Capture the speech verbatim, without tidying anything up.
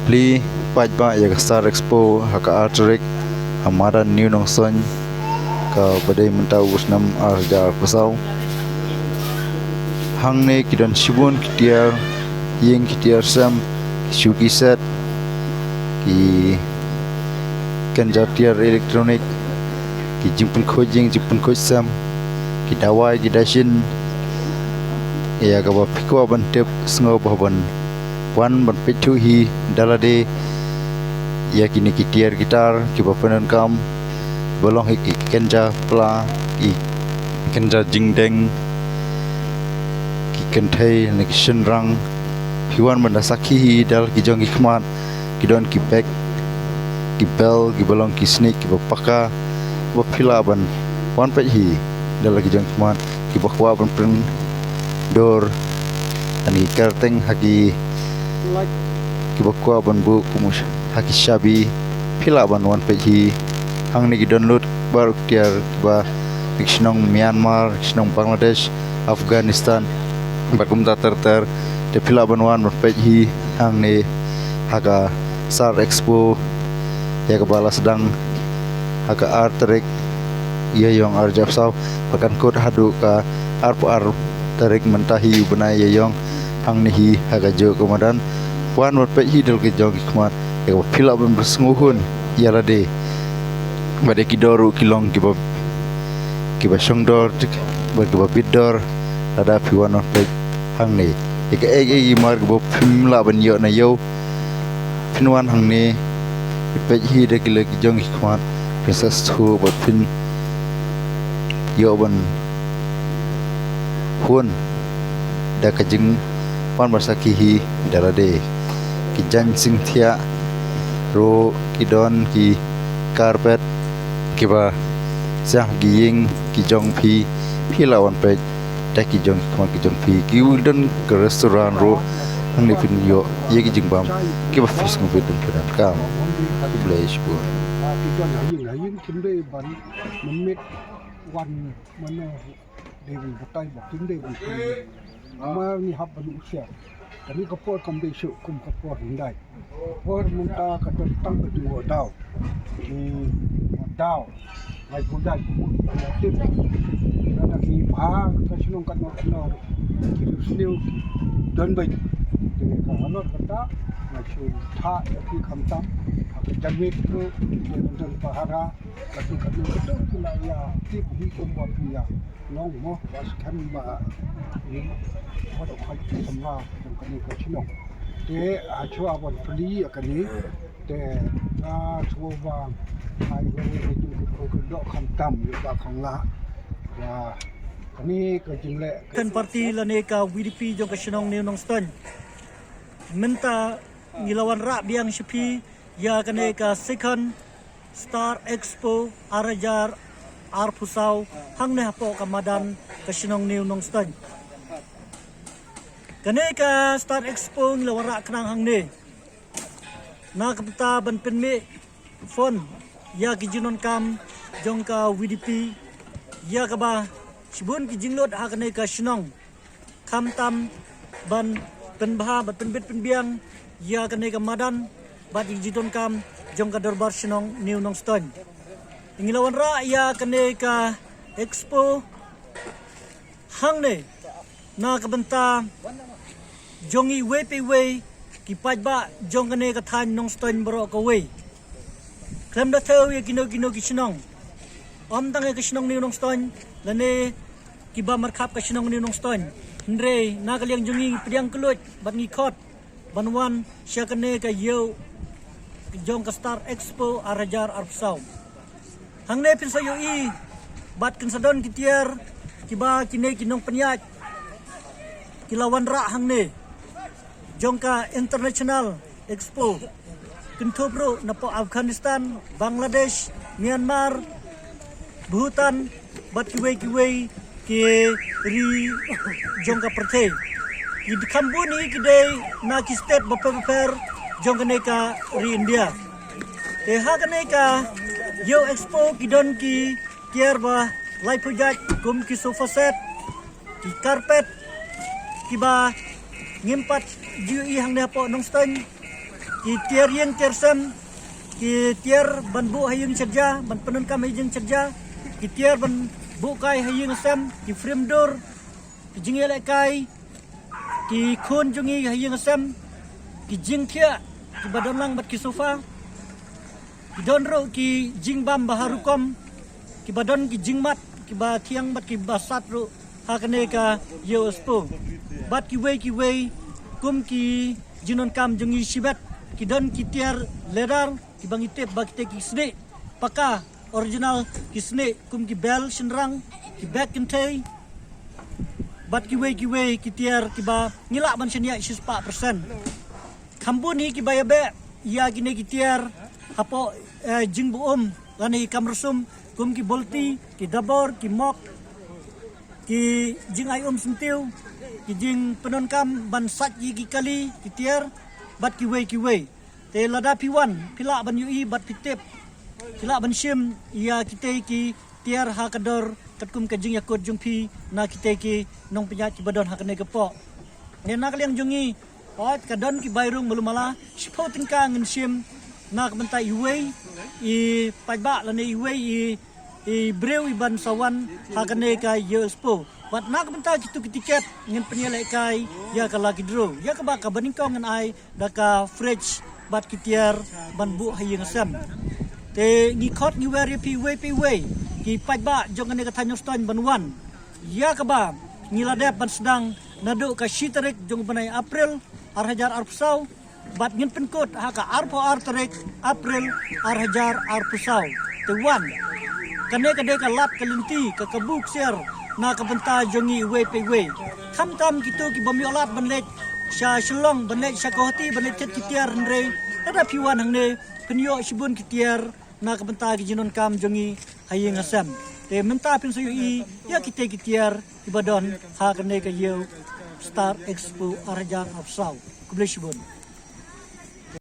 Plie paidbah ïa ka Star Expo ha ka ar tarik ha madan New Nongstoiñ, kaba dei mynta u snem ar hajar arphew saw. Hangne ki don shibun ki tiar ïing, ki tiar sem, ki shuki set, ki kynja tiar electronic, ki jingpynkhuid ïing, jingpynkhuid sem, ki dawai, ki dashin. Ïa kaba phi kwah ban tip, sngewbha ban wan ban peit thuh hi da lade ïa kine ki tiar ki tar kiba pyndonkam, ba long hi ki kynja pla, ki kynja jingdeng, ki kynthei ne ki shynrang. Phi wan ban da sakhi hi da la ki jong ki khmat. Ki don ki bek, ki bel, kiba long ki snieh kiba paka, ba phi lah ban wan peit hi da la ki jong ki khmat. Kiba kwah ban print dur, ani kerteng ha ki, kiba kwah ban buh kum ha ki shabi, phi lah ban wan peit hi. Hangne ki don lut baroh ki tiar kiba na ki shnong Myanmar, shnong Bangladesh, Afghanistan, bad kumta ter ter. Te phi lah ban wan ban peit hi hangne ha ka Star Expo ïa kaba la sdang ha ka ar tarik Ïaïong ar hajar arphew saw, ba kan kut haduh ka arphew ar tarik mynta hi u bnai Ïaïong. Hangne hi ha kajuh ka madan, wan ban peit hi da la ki jong ki khmat, ïa kaba phi lah ban pynsngewhun ïa lade. Bad ïa ki dor ruh ki long kiba, kiba shong dor, bad kiba bit dor, lada phi wan ban peit hangne. Ïa kaei kaei mar kaba phim lah ban ïoh na ïew, phin wan hangne, peit hi da la ki jong ki khmat, phin sa sngewthuh bad phin ïoh ban hun da ka jingwan ban sakhi hi da lade. Ki jaiñ sngewthiah ruh ki don, ki carpet kiba siang ki ïing ki jong phi, phi lah wan peit da ki jong ki khmat ki jong phi. Ki don ka restaurant ruh, hangne phin ïoh ïa ki jingbam kiba phi sngewbha ban pyndonkam. Khublei shibun. Ki don ha ïing ha ïing, kim dei ban mynmiet wan mano, dei ban batai ba kim dei ban pynmiet. Namar ngi hap ban u sher. Kane ka por kam dei shuh kum ka por hyndai. Por mynta ka don tang ka jingwadaw. Ki wadaw. Lai pudai kumut ka tip. Lada ki bha ka shnong ka nor ka nor, ki riewsniew ki don beit. Te ka halor kata, nga shu thah ïa ki khamtam ha ka janmiet ruh, ki don pahara. Katto katne katto ki la ïa tip hi kumba ki ïa long mo, ba skhem ba ïa, ba dei khoi ki samla jong kane ka shnong. Te ha shuwa ban plie ïa kane, te nga sngewbha ai ba ïa ka jingkyrkhu ka doh khamtam ïa ka khongla. Ïa kane ka jingleh. Kan parti lane ka V D P jong ka shnong New Nongstoiñ. Mynta ngi la wanrah biang sha phi ïa kane ka second Star Expo ar hajar arphew saw hangne hapoh ka madan ka shnong New Nongstoiñ. Kane ka Star Expo ngi la wanrah khnang hangne na ka bynta ban pynmih fund ïa ki jingdonkam jong ka V D P, ïa kaba shibun ki jinglut ha kane ka shnong. Khamtam ban pynbha, ban pynbit pynbiang ïa kane ka madan bad ïa ki jingdonkam jong ka dorbar shnong New Nongstoiñ. Ngi la wanrah ïa kane ka expo hangne na ka bynta jong iwei pa iwei ki paidbah jong kane ka thaiñ Nongstoiñ baroh kawei. Khlem da thew ïa kino kino ki shnong, ym tang ïa ka shnong New Nongstoiñ lane kiba markhap ka shnong New Nongstoiñ, hynrei na ka liang jong ngi, ngi pdiang kylluid bad ngi khot ban wan sha kane ka ïew jong ka Star Expo ar hajar arphew saw. Hangne phin sa ïohi bad kin sa don ki tiar kiba kine ki nongpynïaid ki la wanrah hangne jong ka International Expo. Kynthup ruh napoh Afghanistan, Bangladesh, Myanmar, Bhutan bad kiwei kiwei ki ri jong ka pyrthei. Ki kham bun hi ki dei na ki state bapher bapher jong kane ka ri India. Te ha kane ka ïew expo ki don ki tiar ba laiphew jait kum ki sofa set, ki carpet kiba ngim pat ju ïohi hangne hapoh Nongstoiñ. Ki tiar ïing tiar sem, ki tiar ban buh ha ïing sha ja, ban pyndonkam ha ïing sha ja, ki tiar ban buh kai ha ïing sem, ki frame door, ki jingïalehkai, ki khun jong ngi ha ïing sem, ki jingthiah, kiba don lang bad ki sofa, ki don ruh ki jingbam ba ha rukom, kiba don ki jingmat, kiba thiang bad kiba sat ruh ha kane ka Ïew Expo. Bad kiwei kiwei kum ki jingdonkam jong ngi shibet, ki don ki tiar leather, kiba ngi tip ba kitei ki snieh paka original, ki snieh kum ki bel shynrang, ki bag kynthei, bad kiwei kiwei ki tiar kiba ngi lah ban shaniah shispah percent. Kham bun hi kiba ïabeh ïa kine ki tiar hapoh, eh, jingbuh um lane ki kam rasum, kum ki bolti, ki dabor, ki mok, ki jingai um syntiew, ki jingpyndonkam ban sait ïa ki kali, ki tiar, bad kiwei kiwei. Te lada phi wan, phi lah ban ïohi bad phi tip, phi lah ban shim ïa kitei ki tiar ha ka dor katkum ka jingïakut jong phi na kitei ki nongpynïaid kiba don ha kane ka pok. Ne na ka liang jong ngi, oi, ka don ki bai rung malu mala, shiphew tyngka ngin shim na ka bynta iwei i paidbah lane iwei i, i briew i ban sa wan ha kane ka Ïew Expo. Bad na ka bynta kitu ki tiket ngin pynïalehkai ïa ka lucky draw, ïa kaba, kaba nyngkong ngin ai da ka fridge bad ki tiar ban buh ha ïing sem. Te ngi khot ngi wer ïa phi iwei pa iwei ki paidbah jong kane ka thaiñ Nongstoiñ ban wan, ïa kaba ngi la dep ban sdang naduh ka shi tarik jong u bnai April ar hajar arphew saw, bad ngin pynkut ha ka arphew ar tarik April ar hajar arphew saw. Te wan, kane ka dei ka lad ka lynti, ka kabu ksiar na ka bynta jong ngi iwei pa iwei. Khamtam kitu ki bym ïoh lad ban leit sha Shillong, ban leit sha Guwahati, ban leit thied ki tiar, hynrei lada phi wan hangne phin ïoh shibun ki tiar na ka bynta ki jingdonkam jong ngi ha ïing ha sem. Te mynta phin sa ïohi ïa kitei ki tiar kiba don ha kane ka Ïew Star Expo ar hajar arphew saw. Khublei shibun.